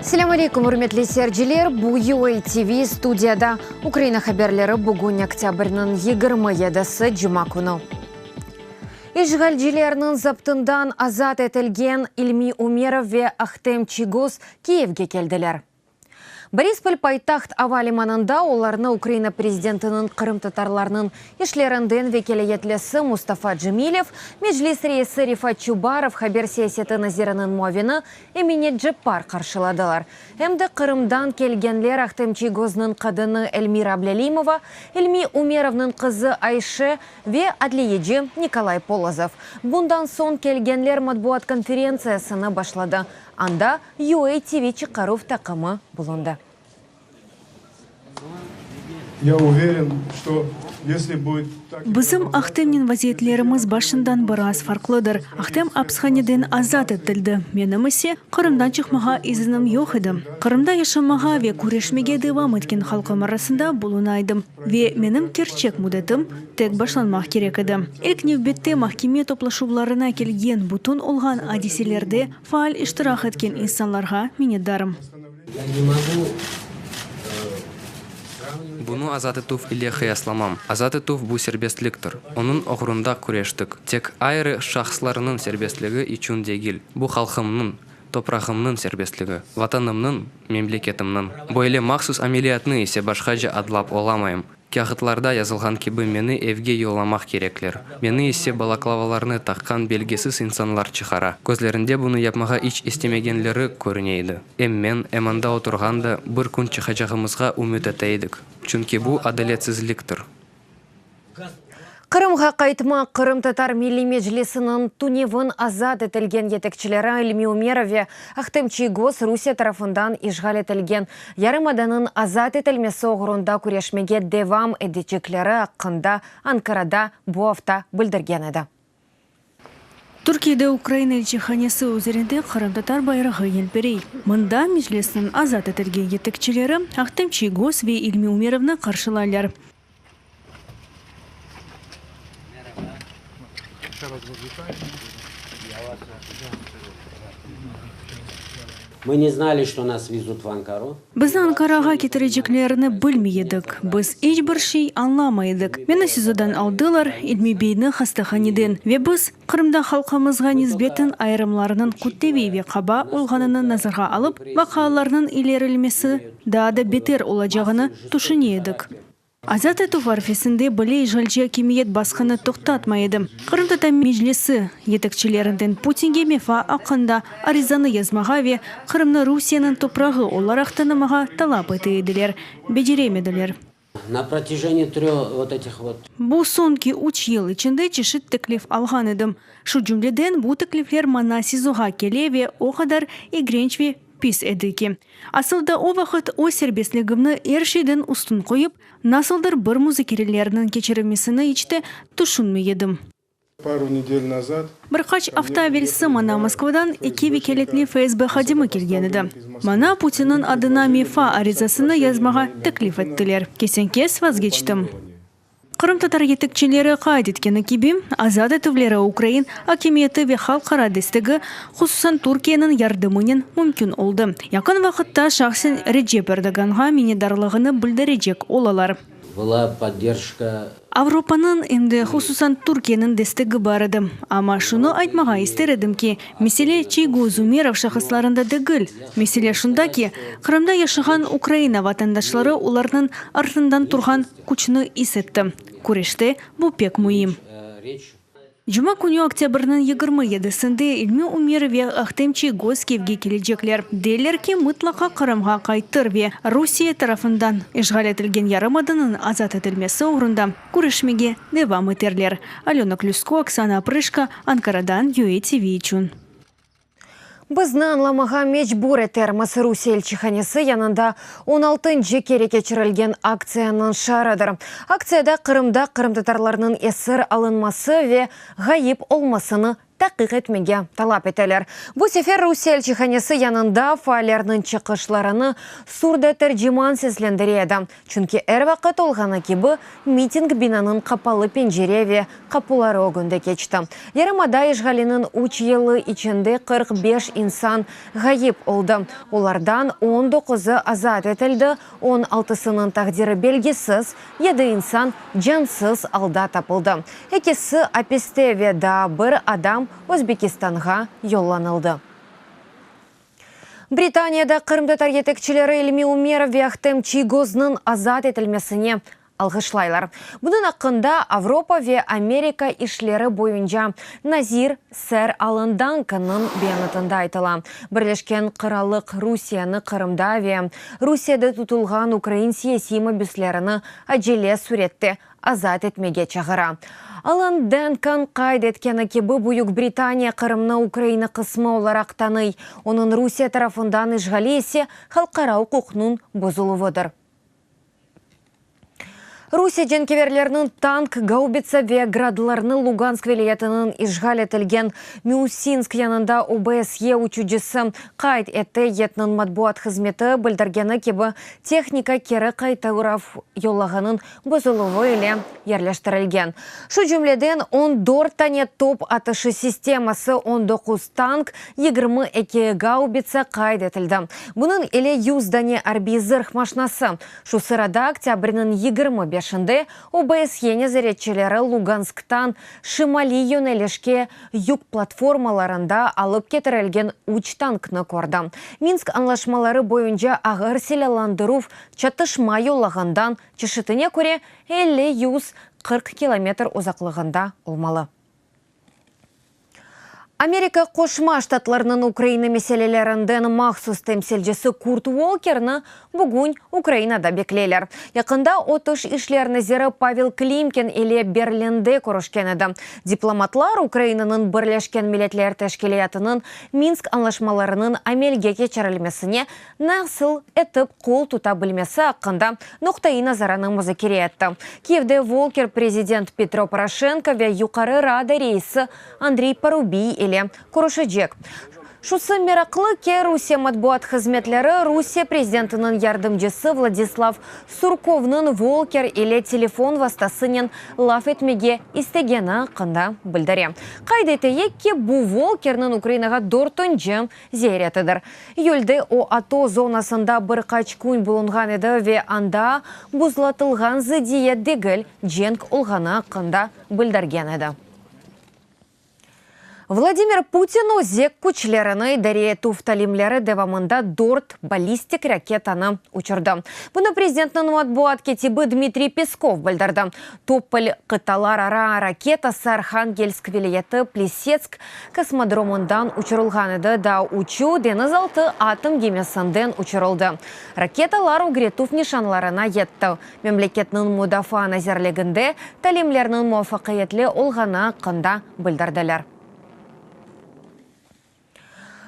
Selâm aleyküm, ürmetli seyirciler! Bu UA TV, studiyada Ukraina haberleri, bugün oktâbrniñ 27-si, cuma künü. İşğalcilerniñ zaptından azat etilgen İlmi Umerov ve Ahtem Çiygoz Kiyevge keldiler. Borispol paytaht ava limanında olarnı Ukraina prezidentiniñ qırımtatarlarnıñ işlerinden vekâletlisi Mustafa Cemilev, Meclis reisi Refat Çubarov, haber siyaseti naziriniñ muavini Emine Ceppar qarşıladılar. Em de Qırımdan kelgenler Ahtem Çiygoznıñ qadını Elmira Ablâlimova, İlmi Umerovnıñ qızı Ayşe ve adliyeci Nikolay Polozov. Bundan soñ kelgenler matbuat konferentsiyasını başladı. Anda UA TV çıqaruv taqımı bulundı. Bizim Ahtemnen vaziyetlerimiz başından biraz farqlıdır. Ahtem apishaneden azat etildi, menim ise Qırımdan çıqmağa izinim yoq edi. Qırımda yaşamağa ve küreşmege devam etken halqım arasında buluna edim. Ve menim kerçek müddetim tek başlanmaq kerek edi. İlk nevbette mahkeme toplaşuvlarına kelgen, bütün olğan adiselerde faal iştirak etken insanlarğa minnetdarım. Bunı azat etüv ile qıyaslamam. Azat etüv bu serbestliktir. Onıñ oğrunda küreştik. Tek ayrı şahıslarnıñ serbestligi içün degil, bu halqımnıñ, toprağımnıñ serbestligi, Vatanımnıñ, memleketimniñ. Böyle mahsus ameliyatnı ise başqaca adlap olamayım. Kâğıtlarda yazılğan kibi meni evge yollamaq kerekler. Meni ise balaklavalarnı taqqan belgisiz insanlar çıqara. Közlerinde bunı yapmağa iç istemegenleri körüne edi. Em men, em anda oturğan da bir kün çıqacağımızğa ümüt ete edik. Çünki bu adaletsizliktir. Qırımğa qaytmaq Qırımtatar Milliy Meclisiniñ tünevin azat etilgen yetekçileri İlmi Umerov ve Ahtem Çiygoz Rusiye tarafından işğal etilgen yarımadanıñ azat etilmesi oğrunda küreşmege devam edecekleri aqqında Ankarada bu afta bildirgen edi. Türkiyede Ukraina elçihanesi üzerinde qırımtatar bayrağı yelpirey. Mında Meclisniñ azat etilgen yetekçileri Ahtem Çiygoz ve İlmi Umerovnı qarşılaylar. Bizni Ankarağa ketireceklerini bilmey edik. Biz iç bir şey añlamay edik. Meni SİZOdan aldılar, İlmi beyni hastahaneden. Ve biz, Qırımda halqımızğa nisbeten ayırımlarnıñ kütleviy ve qaba olğanını nazarğa alıp, vaqialarnıñ ilerilmesi daa da beter olacağını tüşüne edik. Azat etüv arfesinde bile işğalci akimiyet basqını toqtatmay edi. Qırımtatar Meclisi yetekçilerinden Putinge mefa aqqında arizanı yazmağa ve Qırımnı Rusiyeniñ toprağı olaraq tanımağa talap ete ediler. Beceremediler. Na protyajeniyi trö vot etih vot. Bu soñki üç yıl içinde çeşit teklif alğan edim. Şu cümleden bu teklifler maña SİZOğa kele ve o qadar igrenç ve pis edi ki. Asıl da o vaqıt öz serbestligimni er şeyden üstün qoyıp, nasıldır bir muzakerelerniñ keçirilmesini iç te tüşünmey edim. Bir qaç afta evelsi maña Moskvadan eki vekâletli FSB hadimi kelgen edi. Maña Putinniñ adına mefa arizasını yazmağa teklif ettiler. Kesen-kes vazgeçtim. Qırımtatar yetekçileri qayd etkeni kibi, azat etüvleri ukrain akimiyeti ve halqara destegi, hususan Türkiyeniñ yardımınen mümkün oldı. Yaqın vaqıtta şahsen Recep Erdoğanğa minnetdarlığını bildirecek olalar. Была поддержка. Avropanıñ, em de hususan Türkiyeniñ destegi bar edi. Amma şunı aytmağa ister edim ki, mesele Çiygoz, Umerov şahıslarında degil. Mesele şunda ki, Qırımda yaşağan Ukraina vatandaşları olarnıñ artından turğan küçni is etti. Küreşte bu pek müim. Cuma künü, oktâbrniñ 27-sinde, İlmi Umerov ve Ahtem Çiygoz Kyivge kelecekler. Deyler ki, mıtlaqa Qırımğa qaytır ve Rusiye tarafından işğal etilgen yarımadanıñ azat etilmesi oğrunda küreşmege devam eterler. Alöna Klüsko, Oksana Oprışko, Ankaradan UA TV içün. Bizni añlamağa mecbur etermiz, Rusiye elçihanesi yanında on altıncı kere keçirilgen aktsiyanıñ şiarıdır. Aktsiyada Qırımda qırımtatarlarnıñ esir alınması ve ğayıp olmasını. taqiq etmege talap eteler. Bu sefer Rusiye elçihanesi yanında faallerniñ çıqışlarını surdo-terciman seslendire edi, çünki er vaqıt olğanı kibi miting binanıñ qapalı pencere ve qapuları ögünde keçti. Yarımada işğaliniñ üç yılı içinde 45 insan ğayıp oldı, olardan on doquzı azat etildi, on altısınıñ taqdiri belgisiz, yedi insan cansız alda tapıldı, ekisi apiste ve daa bir adam Özbekistanğa yollanıldı. Britaniyada qırımtatar yetekçileri İlmi Umerov ve Ahtem Çiygoznıñ azat etilmesine alğışlaylar. Bunıñ aqqında Avropa ve Amerika işleri boyunca nazir Ser Alan Dankannıñ beyanatında aytıla. Birleşken Qırallıq Rusiyeni Qırımda ve Rusiyede tutulğan ukrain siyasiy mabüslerini acele sürette azat etmege çağıra. Alan Dankan qayd etkeni kibi, Büyük Britaniya Qırımnı Ukraina qısmı olaraq tanıy, onıñ Rusiye tarafından işğali ise halqara uquqnıñ bozuluvıdır. Rusiye cenkeverleriniñ tank, gaubitsa ve Gradlarnı Lugansk vilâyetiniñ işğal etilgen Miusinsk yanında OBSYE uçucısı qayd etti. Eyyetniñ matbuat hızmeti bildirgeni kibi, tehnika keri qaytaruv yollağınıñ bozuluvı ile yerleştirilgen. Şu cümleden, on dört tane top atışı sisteması, on doquz tank, 22 gaubitsa qayd etildi. Bunıñ ile 100 dane arbiy zırh maşnası. Şu sırada oktâbrniñ 25-inde OBSYE nezaretçileri Lugansktan şimaliy yönelişke yük platformalarında alıp ketirilgen üç tanknı kördi. Minsk añlaşmaları boyunca ağır silâlandıruv çatışma yolağından çeşitine köre 50-140 kilometr uzaqlığında olmalı. Amerika Qoşma Ştatlarınıñ Ukraina meselelerinden mahsus temsilcisi Kurt Volkerni bugün Ukrainada bekleyler. Yaqında o tış işler naziri Pavel Klimkin ile Berlinde körüşken edi. Diplomatlar Ukrainanıñ Birleşken Milletler Teşkilâtınıñ Minsk añlaşmalarınıñ amelge keçirilmesine nasıl etip qol tuta bilmesi aqqında noqtaiy nazarını muzakere etti. Kiyevde Volker prezident Petro Poroşenko ve Yuqarı Rada reisi Andriy Parubiy ile körüşecek. Şusı meraqlı ki, Rusiye matbuat hızmetleri Rusiye prezidentiniñ yardımcısı Vladislav Surkovnıñ Volker ile telefon vastasınen laf etmege istegeni aqqında bildire. Qayd eteyik ki, bu Volkerniñ Ukrainağa dörtünci ziyaretidir. İyülde o ATO zonasında bir qaç kün bulunğan edi ve anda buzlatılğan zıddiyet degil, cenk olğanı aqqında bildirgen edi. Vladimir Putin özek küçlerini idare etüv talimleri devamında dört ballistik raketanı uçurdı. Bunı prezidentniñ matbuat kâtibi Dmitriy Peskov bildirdi. Topol qıtalarara raketası Arhangelsk vilâyeti Plesetsk kosmodromından uçurılğan edi, daa üçü deñizaltı atom gemisinden uçurıldı. Raketalar ögretüv nişanlarına yetti. Memleketniñ Mudafaa nazirliginde talimlerniñ muvafaqiyetli olğanı aqqında bildirdiler.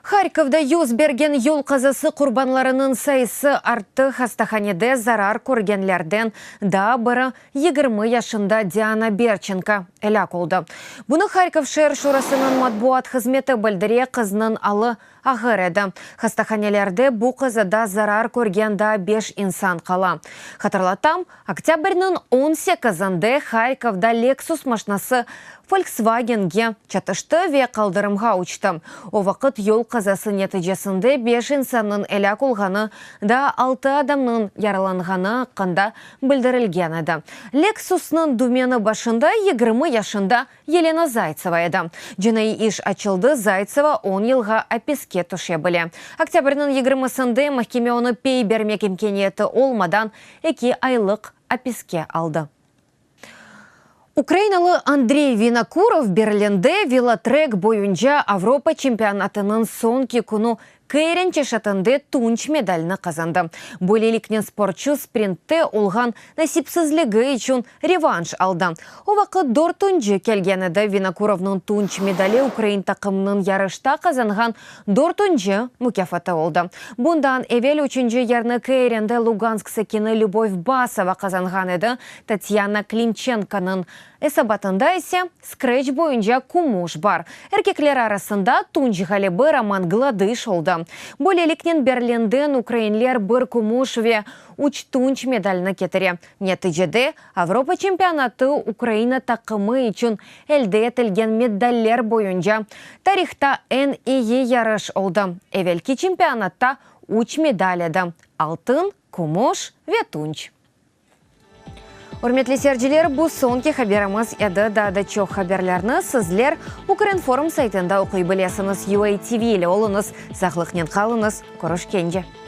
Harkovda yüz bergen yol qazası qurbanlarınıñ sayısı arttı, hastahanede zarar körgenlerden daa biri 20 yaşında Diana Berçenko elâk oldı. Bunı Harkov şeer şurasınıñ matbuat hızmeti bildire, qıznıñ alı ağır edi. Hastahanelerde bu qazada zarar körgen daa beş insan qala. Hatırlatam, oktâbrniñ 18-inde Harkovda Lexus maşnası Volkswagenge çatıştı ve qaldırımğa uçtı. O vaqıt yol qazası neticesinde beş insannıñ elâk olğanı, daa altı adamnıñ yaralanğanı aqqında bildirilgen edi. Lexusnıñ dümeni başında 20 yaşında Yelena Zaytseva edi. Cinaiy iş açıldı, Zaytseva on yılğa apiske tüşe bile. Oktâbrniñ 20-sinde mahkeme onı pey bermek imkâniyeti olmadan eki aylıq apiske aldı. Ukrainalı Andrey Vinokurov Berlinde velotrek boyunca Avropa çempionatınıñ soñki künü Keirin çeşitinde tunç medalni qazandı. Böyleliknen sportçu sprintte olğan nasipsizligi içün revanş aldı. O vaqıt dörtünci kelgen edi. Vinokurovnıñ tunç medali ukrain taqımınıñ yarışta qazanğan dörtünci mukâfatı oldı. Bundan evel üçünci yerni Keirinde Lugansk sakini Lübov Basova qazanğan edi, Tatyana Klimçenkonıñ. Esabatında ise skretç boyunca kümüş bar. Erkekler arasında tunç ğalibi Roman Gladış oldı. Böyleliknen Berlinden ukrainler bir kümüş ve üç tunç medalni ketire. Neticede, Avropa çempionatı Ukraina taqımı içün elde etilgen medaller boyunca tarihta eñ eyi yarış oldı. Evelki çempionatta üç medal edi, altın, kümüş ve tunç. Ürmetli seyirciler, bu soñki haberimiz edi. Daa da çoq haberlerni sizler Ukrinform saytında oquy bilesiñiz. UATV ile oluñız, sağlıqnen qalıñız, körüşkence!